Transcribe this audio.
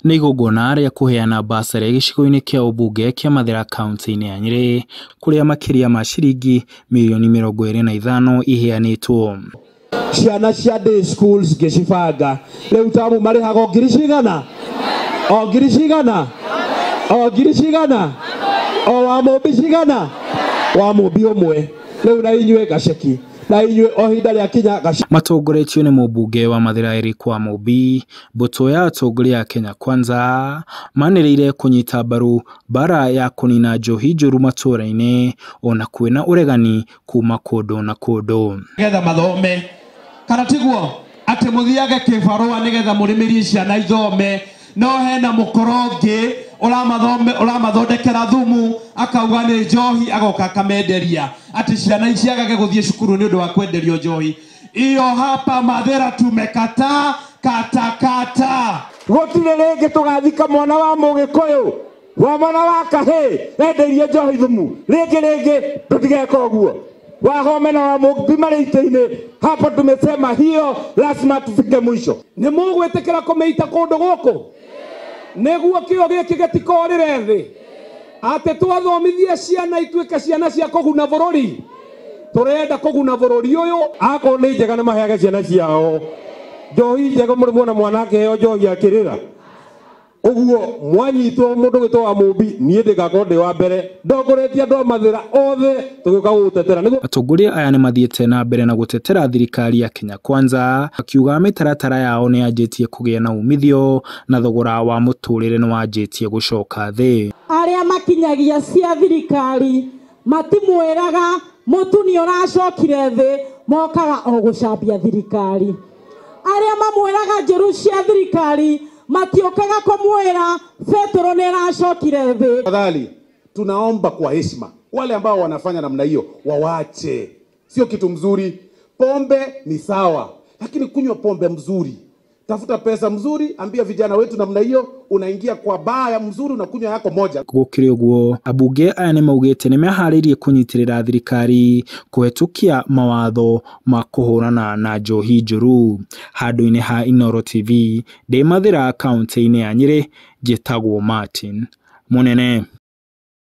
Nĩ igongona rĩa kũheana basarĩ gĩcigo-inĩ kĩa ũmbunge kĩa Mathĩra kaunti-inĩ ya Nyĩrĩ kũrĩa makĩria ma ciringi mirioni 25 iheanĩtwo. Ciana cia day schools ngĩcibanga rĩu tamu marĩhaga o ngiri cigana, o ngiri cigana, o ngiri cigana, o wa mũmbi cigana, wa mũmbi ũmwe. Rĩu na inyuĩ gaceki, na inyuĩ o ihinda rĩa kinya gaceki. Matongoretio nĩ mũmbunge wa Mathĩra Eric Wamũmbi, mbũtũ ya atongoria a Kenya Kwanza manĩrĩire kũnyita mbaru mbara ya kũnina njohi njũru matũũra-inĩ ona kwĩna ũregani kuma kũndũ na kũndũ. Nĩgetha mathome kana tiguo atĩ mũthiage kĩbarũa nĩgetha mũrĩmĩrie ciana ithome, no hena mũkoro ũngĩ ũramathondekera thumu akauga nĩ njohi agoka akamenderia atĩ ciana iciagage gũthiĩ cukuru nĩ ũndũ wa kwenderio njohi. Iyo hapa Mathĩra tumekataa kata kata. Gũtirĩ rĩngĩ tũgathika mwana wa mũgĩkũyũ wa mwana wa kahĩĩ enderie njohi thumu rĩngĩ rĩngĩ tũtigeka ũguo. Wahome na wa mũmbi marĩ itĩ-inĩ hapo tumesema hiyo lazima tufike mwisho. Nĩ mũgwĩtĩkĩra kũmĩita kũndũ gũkũ nĩguo kĩo gĩkĩ gĩtikorĩre thĩ atĩ twathomithie ciana ituĩke ciana cia kũguna bũrũri. Tũrenda kũguna bũrũri ũyũ. Akorwo nĩ njega nĩ maheage ciana ciao njohi njega, mũrĩ muona mwana akĩheo njohi akĩrĩra ũguo mwanyitwo mũndũ gwĩtwo wa mũmbi, niĩ ndĩgakorwo ndĩ wa mbere ndongoretie andũ a Mathĩra othe tũgĩũka gũgũtetera. Atongoria aya nĩ mathiĩte na mbere na gũtetera thirikari ya Kenya Kwanza akiuga mĩtaratara yao nĩ yanjĩtie kũgĩa na umithio na thogora wa mũtũrĩre nĩ wanjĩtie gũcoka thĩ. Arĩa makinyagia cia thirikari matimwĩraga mũtu nĩ ũracokire thĩ, mokaga o gũcambia thirikari. Arĩa mamwĩraga njũru cia thirikari matiũkaga kũmwĩra betũrũ nĩ ĩracokire thĩ. Tafadhali tunaomba kwa heshima wale ambao wanafanya namna hiyo wawache, sio kitu mzuri. Pombe ni sawa, lakini kunywa pombe mzuri, tafuta pesa mzuri, ambia vijana wetu namna hiyo, unaingia kwa baa ya mzuri unakunywa yako moja. Gũkĩrĩ ũguo ambunge aya nĩ maugĩte nĩ meharĩirie kũnyitĩrĩra thirikari kũhetũkia mawatho ma kũhũrana na njohi njũru. Handũ-inĩ ha Inooro TV ndĩ Mathĩra kaunti-inĩ ya Nyĩrĩ, njĩtagwo Martin Mũnene.